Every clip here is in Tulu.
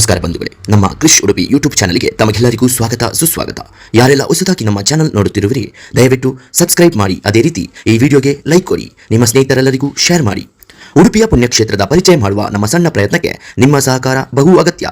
ನಮಸ್ಕಾರ ಬಂಧುಗಳೇ, ನಮ್ಮ ಕೃಷ್ ಉಡುಪಿ ಯೂಟ್ಯೂಬ್ ಚಾನಲ್ಗೆ ತಮಗೆಲ್ಲರಿಗೂ ಸ್ವಾಗತ ಸುಸ್ವಾಗತ. ಯಾರೆಲ್ಲ ಹೊಸದಾಗಿ ನಮ್ಮ ಚಾನಲ್ ನೋಡುತ್ತಿರುವಿರಿ, ದಯವಿಟ್ಟು ಸಬ್ಸ್ಕ್ರೈಬ್ ಮಾಡಿ. ಅದೇ ರೀತಿ ಈ ವಿಡಿಯೋಗೆ ಲೈಕ್ ಕೊಡಿ, ನಿಮ್ಮ ಸ್ನೇಹಿತರೆಲ್ಲರಿಗೂ ಶೇರ್ ಮಾಡಿ. ಉಡುಪಿಯ ಪುಣ್ಯಕ್ಷೇತ್ರದ ಪರಿಚಯ ಮಾಡುವ ನಮ್ಮ ಸಣ್ಣ ಪ್ರಯತ್ನಕ್ಕೆ ನಿಮ್ಮ ಸಹಕಾರ ಬಹು ಅಗತ್ಯ.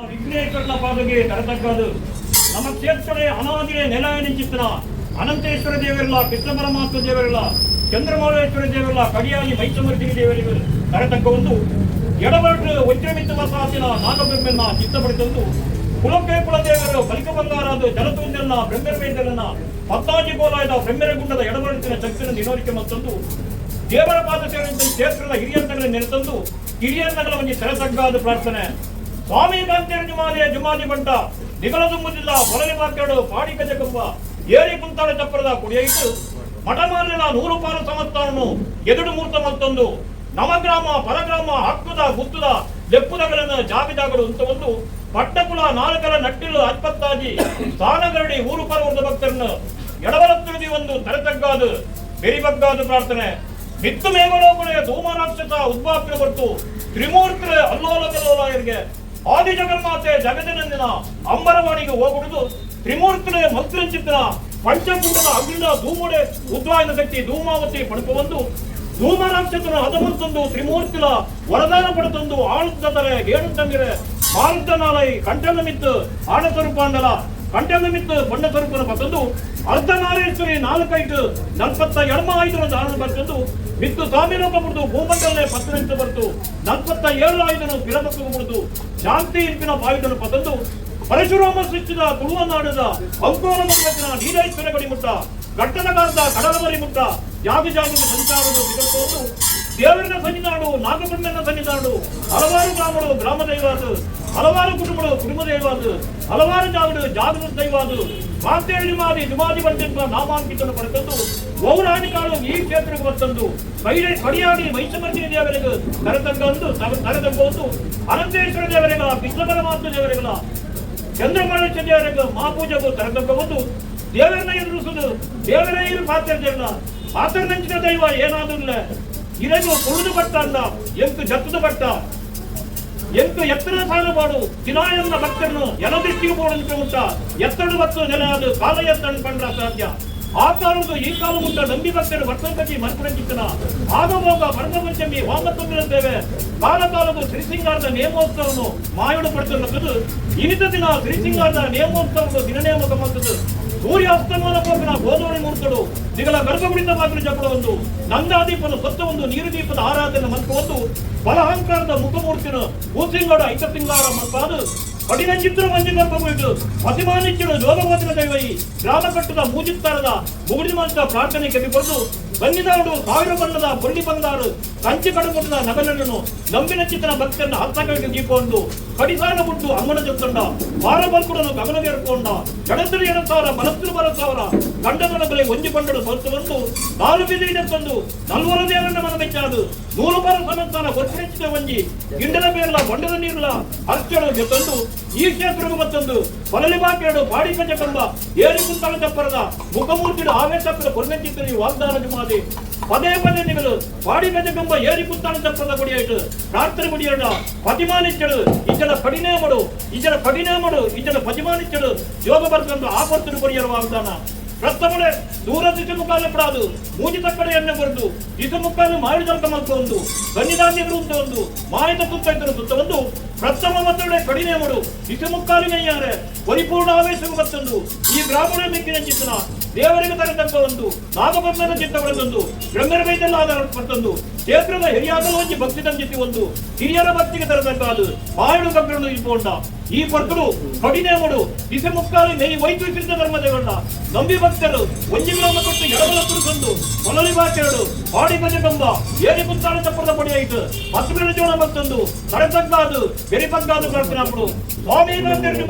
ವಿಘ್ನೇಶ್ವರನ ಪಾದಗೆ ತರತಕ್ಕದು ನಮ್ಮ ಕ್ಷೇತ್ರದ ಅನಾದಿಯ ನೆಲ ನಿಂಚಿತ್ತಿನ ಅನಂತೇಶ್ವರ ದೇವರಿಲ್ಲ, ಕೃಷ್ಣ ಪರಮಾತ್ಮ ದೇವರಿಲ್ಲ, ಚಂದ್ರಮೌಳೇಶ್ವರ ದೇವರಿಲ್ಲ, ಕಡಿಯಾಗಿ ಮೈಸಮರ್ದಿನಿ ದೇವರಿಗೂ ತರತಕ್ಕ ಒಂದು ಎಡಬರಟು ವಜ್ರಮಿತ್ತು ವಸಾತಿನ ನಾಗಬ್ರಹ್ಮನ್ನ ಚಿತ್ತಪಡಿತಂದು ಕುಲಕ್ಕೆ ಕುಲದೇವರು ಬಲಿಕ ಬಂಗಾರಾದ ಜಲತುಂದೆಲ್ಲ ಬ್ರಹ್ಮರ ಪತ್ತಾಜಿ ಗೋಲಾಯದ ಬ್ರಹ್ಮರಗುಂಡದ ಎಡಬರಟಿನ ಶಕ್ತಿಯನ್ನು ನಿನೋರಿಕೆ ಮತ್ತೊಂದು ದೇವರ ಪಾದ ಸೇರಿದಂತೆ ಕ್ಷೇತ್ರದ ಹಿರಿಯನ್ನಗಳ ನೆನೆತಂದು ಹಿರಿಯನ್ನಗಳ ಒಂದು ತರತಗ್ಗಾದ ಪ್ರಾರ್ಥನೆ. ಸ್ವಾಮಿ ಕಾಂತೇರ ಜುಮಾದಿಯ ಜುಮಾದಿ ಬಂಟ ನಿಗಲ ತುಂಬುದಿಲ್ಲ ಬೊಲಲಿ ಮಾತಾಡು ಪಾಡಿ ಗಜಕಂಬ ಏರಿ ಕುಂತಾಳ ಚಪ್ಪರದ ಕುಡಿಯಿತು ಮಠಮಾಲಿನ ನೂರು ಪಾಲು ಸಮಸ್ಥಾನನು ಎದುಡು ಮೂರ್ತ ಮತ್ತೊಂದು ನವಗ್ರಾಮ ಪರಗ್ರಾಮ ಹಕ್ಕುದ ಗುತ್ತುದ ಲೆಪ್ಪುದಗಳನ್ನು ಜಾಗ ಜಾಗಡು ಅಂತ ಒಂದು ಪಟ್ಟಕುಲ ನಾಲ್ಕರ ನಟ್ಟಿಲು ಅತ್ಪತ್ತಾಜಿ ಸ್ಥಾನಗರಡಿ ಊರು ಪರವರ್ದ ಭಕ್ತರನ್ನು ಎಡಬಲತ್ತಿರುದಿ ಒಂದು ತರತಗ್ಗಾದು ಬೆರಿಬಗ್ಗಾದು ಪ್ರಾರ್ಥನೆ. ಮಿತ್ತು ಮೇಘಲೋಕುಳೆ ಧೂಮರಾಕ್ಷಸ ಉದ್ಭಾಕ್ರ ಬರ್ತು ತ್ರಿಮೂರ್ತಿರ ಅಲ್ಲೋಲ ಕಲ್ಲೋಲಾಯರಿಗೆ ಆದಿ ಜಗನ್ಮಾತೆ ಜಗದಿನಂದಿನ ಅಂಬರವಾಣಿಗೆ ಹೋಗುಡುದು ತ್ರಿಮೂರ್ತಿರ ಮಂತ್ರಂಚಿತ್ತಿನ ಪಂಚಕುಂಡದ ಅಗ್ನಿನ ಧೂಮುಡೆ ಉದ್ವಾಯನ ಶಕ್ತಿ ಧೂಮಾವತಿ ಪಡುಪವಂದು ಧೂಮರಾಕ್ಷಸನ ಹದಮಂತಂದು ತ್ರಿಮೂರ್ತಿಲ ವರದಾನ ಪಡೆತಂದು ಆಳುತ್ತದರೆ ಏಳುತ್ತಂದಿರೆ ಮಾರುತ್ತನಾಲೈ ಕಂಠನ ಮಿತ್ತು ಆಣ ಸ್ವರೂಪಾಂಡಲ ಕಂಠನ ಮಿತ್ತು ಬಣ್ಣ ಸ್ವರೂಪನ ಪತಂದು ಅರ್ಧನಾರೇಶ್ವರಿ ನಾಲ್ಕೈದು ನಲ್ಪತ್ತ ಎಡಮ ಆಯ್ದನ ದಾನ ಬರ್ತಂದು ಮಿತ್ತು ಸ್ವಾಮಿ ಲೋಕ ಬಿಡ್ದು ಭೂಮಂಡಲನೆ ಪತ್ತು ಬರ್ತು 47 ಆಯುಧನು ಪಿರಮಕ್ಕೂ ಬಿಡ್ದು ಶಾಂತಿ ಇಂಪಿನ ಬಾಯುಧನು ಪತಂದು ಪರಶುರಾಮ ಸೃಷ್ಟಿದ ತುಳುವ ನಾಡದ ಅಂಕೋಲ ಮಠದ ನೀಲೇಶ್ವರ ಗಡಿ ಮುಟ್ಟ ಘಟ್ಟದ ಕಾಲದ ಕಡಲಬರಿ ಮುಟ್ಟ ಜಾಗ ಜಾಗದ ಸಂಚಾರದ ಬಿಗಲ್ಕೊಂಡು ದೇವರನ ಸನ್ನಿಧಾನವು, ನಾಗಬ್ರಹ್ಮನ ಸನ್ನಿಧಾನವು, ಹಲವಾರು ಗ್ರಾಮಗಳು ಗ್ರಾಮ ದೈವಾದು, ಹಲವಾರು ಕುಟುಂಬಗಳು ಕುಟುಂಬ ದೈವಾದು, ಹಲವಾರು ಜಾಗಗಳು ಜಾಗದ ದೈವಾದು ಕಾಂತೇರಿ ಜುಮಾದಿ ಜುಮಾದಿ ಬಂತೆಂಬ ನಾಮಾಂಕಿತನ್ನು ಪಡೆತಂದು ಪೌರಾಣಿಕಾಳು ಈ ಕ್ಷೇತ್ರಕ್ಕೆ ಬರ್ತಂದು ಕಡಿಯಾಡಿ ಮೈಸಮರ್ದಿನಿ ದೇವರಿಗೆ ತರತಂಗಂದು ತರತಂಗಂದು ಅನಂತೇಶ್ವರ ದೇವರಿಗಳ, ಕೃಷ್ಣ ಪರಮಾತ್ಮ ದೇವರಿಗಳ, ಚಂದ್ರಮೌಳೇಶ್ವರ ದೇವರಿಗೆ ಮಹಾಪೂಜೆಗೂ ತರತಂಗಬಹುದು. ದೇವರನ್ನ ಎದುರಿಸುವುದು ದೇವರೇ ಇರು ಪಾತ್ರ ದೇವರ ಪಾತ್ರ ನಂಚಿನ ದೈವ ಏನಾದ್ರೂ ಇರಗು ತುಳಿದು ಬಟ್ಟ ಅಲ್ಲ ಎಂಕು ಜತ್ತದ ಬಟ್ಟ ಎಂಕು ಎತ್ತರ ಸಾಲುಬಾಡು ದಿನಾಯನ್ನ ಭಕ್ತರನ್ನು ಎನದೃಷ್ಟಿಗೆ ಬೋಡಂತೆ ಉಂಟ ಎತ್ತಡು ಬತ್ತು ನೆಲೆಯಾದ ಕಾಲ ಎತ್ತಡು ಕಂಡ್ರ ಸಾಧ್ಯ. ಆ ಕಾಲದ್ದು ಈ ಕಾಲ ಮುಟ್ಟ ನಂಬಿ ಭಕ್ತರು ವರ್ತಂತತಿ ಮನ್ಪುರಂಚಿತ್ತನ ಆಗ ಹೋಗ ಪರಮಪಂಚಮಿ ವಾಮತಂಬಿರುತ್ತೇವೆ. ಕಾಲ ಕಾಲವು ಶ್ರೀಸಿಂಗಾರದ ನೇಮೋತ್ಸವನು ಮಾಯೋಡು ಪಡೆದುಕೊಳ್ಳುತ್ತದೆ. ಇನಿತ ದಿನ ಶ್ರೀಸಿಂಗಾರದ ನೇಮೋತ್ಸವದ ದಿನ ನೇಮಕ ಮಂತದ್ದು ಸೂರ್ಯಾಸ್ತಮಾನ ಪೋಕನ ಗೋದೋಣಿ ಮೂರ್ತಡು ನಿಗಲ ಗರ್ಭಗುಡಿಂದ ಬಾಗಿಲು ಜಪಡ ಒಂದು ನಂದಾದೀಪನ ಸತ್ತ ಒಂದು ನೀರು ದೀಪದ ಆರಾಧನೆ ಮಂತ್ರ ಬಲಹಂಕಾರದ ಮುಖಮೂರ್ತಿನ ಭೂಸಿಂಗಡ ಐಕತಿಂಗಾರ ಮಲ್ಪಾದು ಕಡಿನಂಚಿತ್ರ ಮಂಜು ಗರ್ಭಗುಡಿದು ಪತಿಮಾನಿಚ್ಚಡು ಜೋಗವತಿನ ದೈವಯಿ ಗ್ರಾಮ ಕಟ್ಟದ ಮೂಜಿತ್ತಾರದ ಮುಗುಡಿ ಮಂತ್ರ ಪ್ರಾರ್ಥನೆ ಕೆಬಿಕೊಡದು ಬನ್ನಿದಾಡು ಸಾವಿರ ಬಣ್ಣದ ಬೊಳ್ಳಿ ಬಂಗಾರು ಕಂಚಿ ಕಡಗುಡ್ಡ ನಗಲನ್ನು ನಂಬಿನ ಚಿತ್ರನ ಭಕ್ತರನ್ನ ಹತ್ತಕವಿಗೆ ದೀಪೊಂದು ಕಡಿಸಾರ ಬಿಟ್ಟು ಅಂಗಣ ಜೊತ್ತಂಡ ವಾರ ಬಲ್ಕುಡನು ಗಗನಗೇರ್ಕೊಂಡ ಎಡತಿರು 2000 ಬಲತ್ತಿರು 10,000 ಗಂಡದೊಡ ಬೆಲೆ ಒಂಜಿ ಪಂಡಡು ಸೊತ್ತು ಬಂದು ನಾಲು ಬಿದಿ ತಂದು ನಲ್ವರ ದೇವರನ್ನ ಮನ ಮೆಚ್ಚಾದು ನೂರು ಬಾರ ಸಮಸ್ಥಾನ ಗೊತ್ತಿನ ಒಂಜಿ ಗಿಂಡದ ಬೇರ್ಲ ಬೊಂಡದ ನೀರ್ಲ ಅರ್ಚಡು ಜೊತ್ತಂದು ಈ ಕ್ಷೇತ್ರಕ್ಕೆ ಮತ್ತೊಂದು ಕೊಲಲಿ ಬಾಕೇಡು ಪಾಡಿ ಪಂಚಕಂಬ ಏರಿ ಕುಂತಳ ಚಪ್ಪರದ ಮುಖಮೂರ್ತಿಡು ಆವೇಶಪ್ಪದ ಕೊರ್ಮೆಂಚಿತ್ತು ವಾಗ್ದಾನ ಜುಮಾದಿ ಪದೇ ಪದೇ ನಿಗಲು ಪಾಡಿ ಗಜಕಂಬ ಏರಿ ಕುತ್ತಾಳ ಚಪ್ಪರದ ಗುಡಿಯಾಯಿತು ಪ್ರಾರ್ಥನೆ ಗುಡಿಯಡ ಪತಿಮಾನಿಚ್ಚಡು ಇಜನ ಕಡಿನೇಮಡು ಇಜನ ಕಡಿನೇಮಡು ಇಜನ ಪತಿಮಾನಿಚ್ಚಡು ಯೋಗ ಬರ್ತಂದು ಆಪರ್ತುಡು ಕೊಡಿಯರು ವಾಗ್ದಾನ ರಕ್ತಮಳೆ ದೂರ ದಿಸೆ ಮುಖಾಲೆ ಪಡಾದು ಮೂಜಿ ತಕ್ಕಡೆ ಎಣ್ಣೆ ಬರೆದು ದಿಸೆ ಮುಕ್ಕಾಲು ಮಾವಿದ ಮಲ್ತ ಒಂದು ಸನ್ನಿಧಾನ್ಯಗಳು ಅಂತ ಒಂದು ಮಾಯದ ತುತ್ತ ಸುತ್ತ ಒಂದು ಪ್ರಥಮ ಮತ್ತೊಡೆ ಕಡಿನೇಮಡು ದಿಸೆ ಮುಕ್ಕಾಲಿನಯ್ಯಾರೆ ಪರಿಪೂರ್ಣ ಆವೇಶ ಮತ್ತೊಂದು ಈ ಬ್ರಾಹ್ಮಣ ಮಿಕ್ಕಿನ ಚಿತ್ತನ ದೇವರಿಗೆ ತರತಕ್ಕ ಒಂದು ನಾಗಬ್ರಹ್ಮನ ಚಿತ್ತ ಪಡೆದೊಂದು ಬ್ರಹ್ಮರ ಬೈದೆಲ್ಲ ಆಧಾರ ಪಡ್ತಂದು ಕ್ಷೇತ್ರದ ಹಿರಿಯಾಗಲು ಒಂಜಿ ಭಕ್ತಿ ತಂದಿತ್ತಿ ಒಂದು ಹಿರಿಯರ ಭಕ್ತಿಗೆ ತರತಕ್ಕ ಅದು ಮಾಯಡು ಭಕ್ತರನ್ನು ಇಟ್ಕೊಂಡ ಈ ಪರ್ತುಡು ಕಡಿನೇಮಡು ದಿಸೆ ಮುಕ್ಕಾಲು ನೆಯ್ ವೈತು ಸಿದ್ಧ ಧರ್ಮದೇವಣ್ಣ ನಂಬಿ ಭಕ್ತರು ಒಂಜಿ ಗ್ರಾಮ ಕೊಟ್ಟು ಎಡಬಲ ತುರುಸಂದು ಮೊಲಲಿ ಬಾಕೆರಡು ಪಾಡಿ ಗಜಕಂಬ ಏರಿ ಕುಂತಾಳ ಚಪ್ಪರದ ಪಡಿಯಾಯಿತು ಹತ್ತು ಜೋಳ ಮತ್ತೊಂದು ತಡೆತಗ್ಗಾದು ಬೆರಿಪಗ್ಗಾದು ಪ್ರಾರ್ಥನೆ ಸ್ವಾಮಿ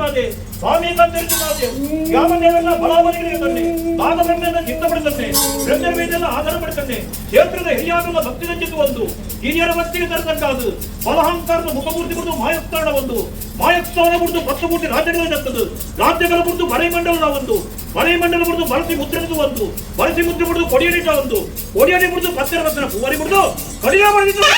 ಮಾದೆ. ಸ್ವಾಮಿ ತಂದಿರಿಸಿದ್ದಾರೆ. ಯಾಮದೇವನ ಬಲಾಬಲಿಗಳಿಗೆ ತಂದೆ, ನಾಗಬ್ರಹ್ಮನ ಚಿತ್ತಪಡಿತಂದೆ, ಬ್ರಹ್ಮವೇದನ ಆಧಾರ ಪಡಿತಂದೆ, ಕ್ಷೇತ್ರದ ಹಿರಿಯಾಗಲ್ಲ ಭಕ್ತಿ ಒಂದು ಹಿರಿಯರ ಭಕ್ತಿಗೆ ತರತಕ್ಕಾದು ಬಲಹಂಕಾರದ ಮುಖಮೂರ್ತಿ ಬಿಡುದು ಮಾಯಸ್ಥಾನ ಒಂದು, ಮಾಯಸ್ಥಾನ ಬಿಡುದು 10 ಕೋಟಿ ರಾಜ್ಯಗಳ ದತ್ತದು, ರಾಜ್ಯಗಳ ಬಿಡುದು ಬರೆಮಂಡಲದ ಒಂದು, ಬರೆಮಂಡಲ ಬಿಡುದು ಬರಸಿ ಮುದ್ರಣದ ಒಂದು, ಬರಸಿ ಮುದ್ರೆ ಬಿಡುದು ಕೊಡಿಯಡಿಟ ಒಂದು, ಕೊಡಿಯಡಿ ಬಿಡುದು ಪತ್ತರ ಬತ್ತನ ಪೂವರಿ ಬಿಡುದು ಕಡಿಯ ಮಾಡಿದ್ದು.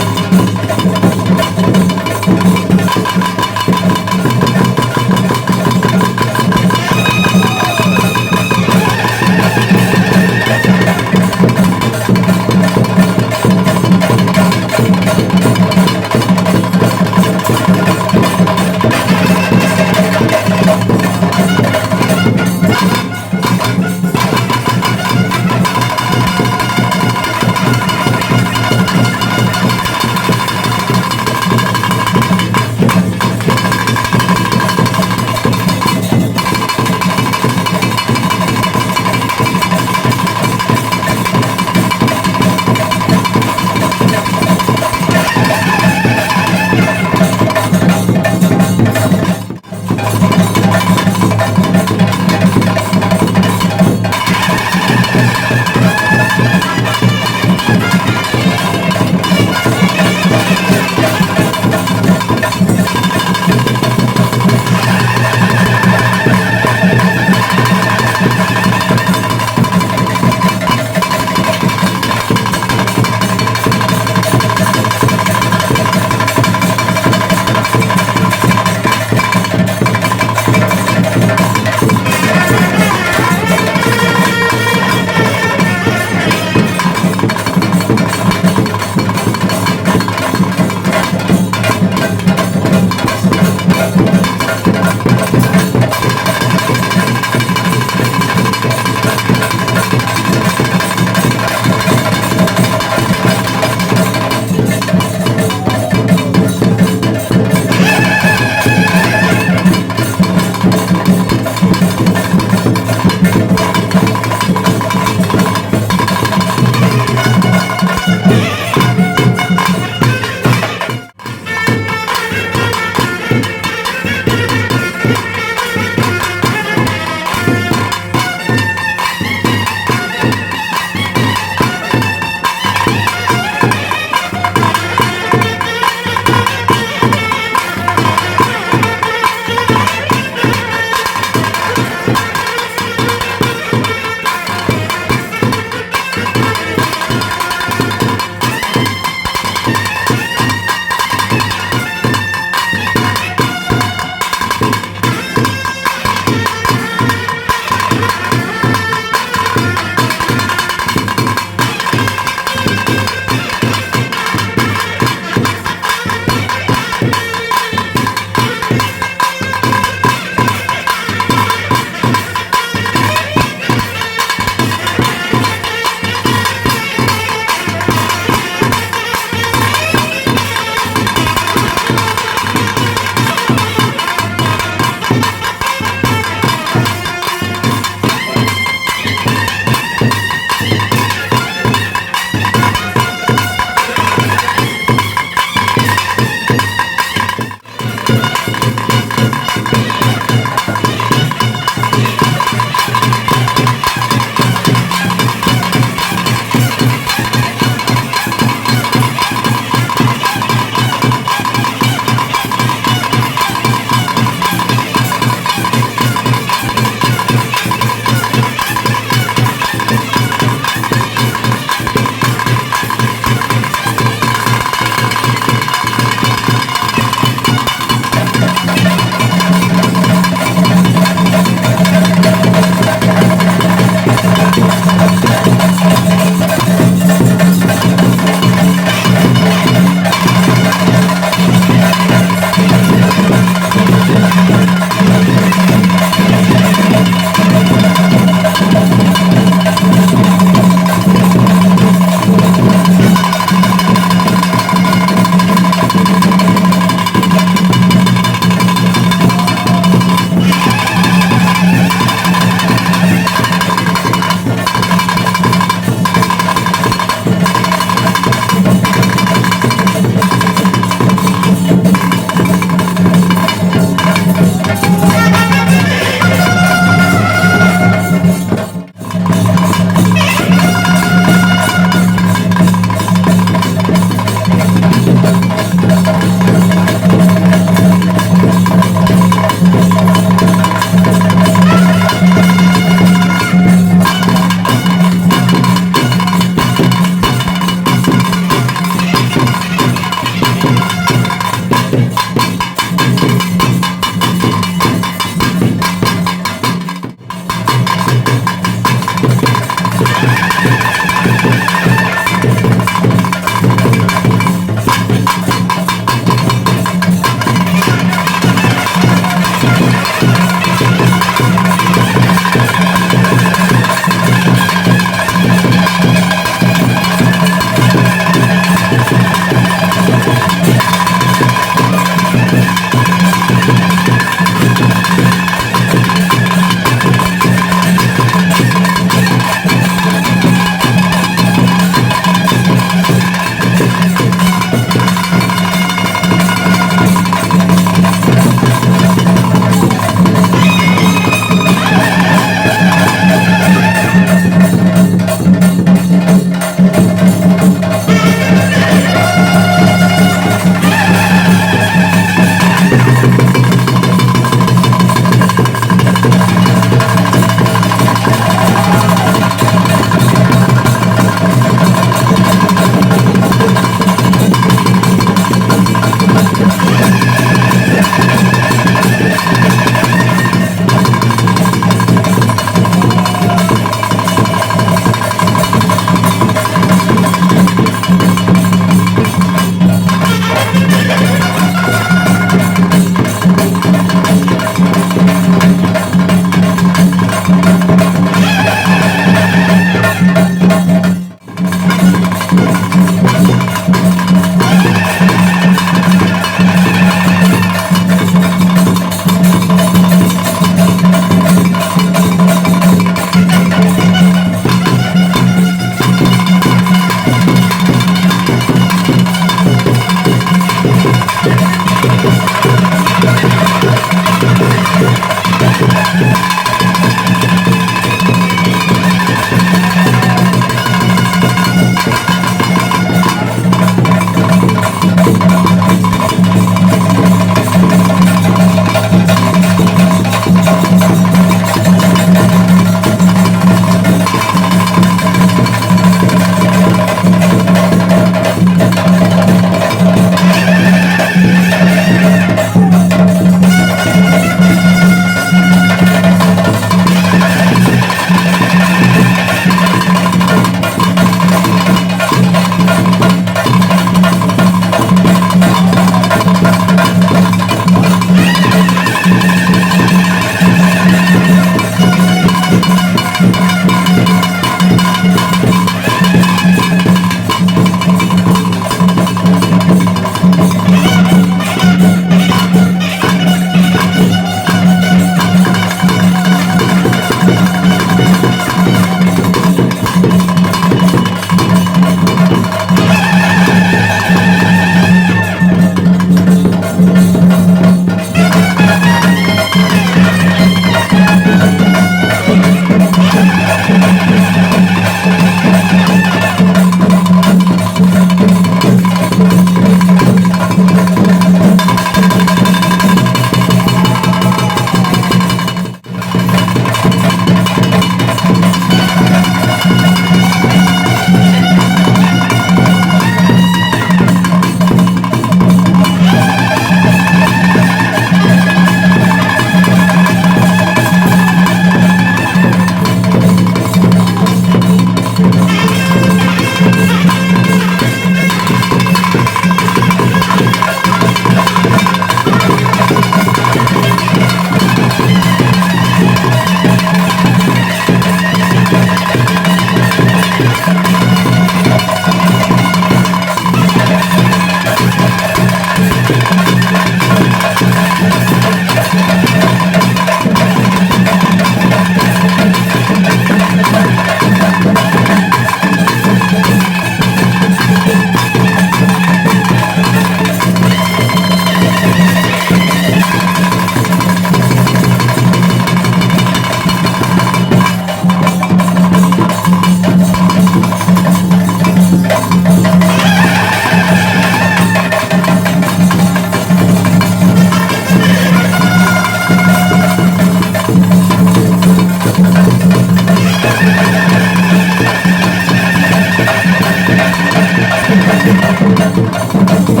Thank you.